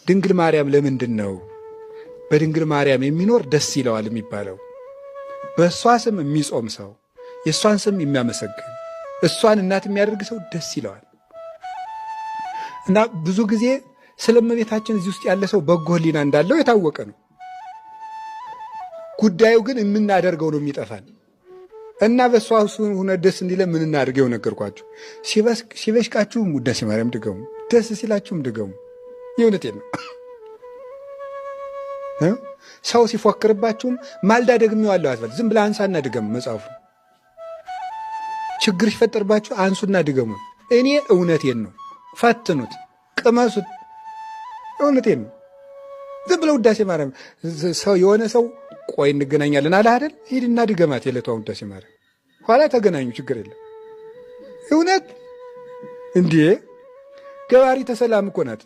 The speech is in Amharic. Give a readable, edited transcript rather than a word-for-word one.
ድንግል ማርያም ለምንድን ነው በድንግል ማርያም የሚኖር ደስ ይለዋል የሚባለው? በእሷ ስም የሚጾም ሰው፣ የእሷን ስም የሚያመሰግን፣ እሷን እናት የሚያደርግ ሰው ደስ ይለዋል። እና ብዙ ጊዜ ስለ እመቤታችን እዚህ ውስጥ ያለ ሰው በጎ ሕሊና እንዳለው የታወቀ ነው። ጉዳዩ ግን የምናደርገው ነው የሚጠፋን። እና በእሷ ሆነ ደስ እንዲለ ምን እናድርገው ነገርኳችሁ። ሲበሽቃችሁም ውዳሴ ማርያም ድገሙ፣ ደስ ሲላችሁም ድገሙ። የእውነቴን ነው። ሰው ሲፎክርባችሁም ማልዳ ደግሜዋለሁ አትበል። ዝም ብለህ አንሳና ድገሙ መጽሐፉ። ችግር ሲፈጠርባችሁ አንሱና ድገሙ። እኔ እውነቴን ነው። ፈትኑት፣ ቅመሱት። እውነቴን ነው። ዝም ብለህ ውዳሴ ማርያም ሰው የሆነ ሰው ቆይ እንገናኛለን አለ አይደል? ሂድና ድገማት የዕለቷን ውዳሴ ማርያም። ኋላ ተገናኙ፣ ችግር የለም። እውነት እንዴ ገባሪ ተሰላም እኮ ናት።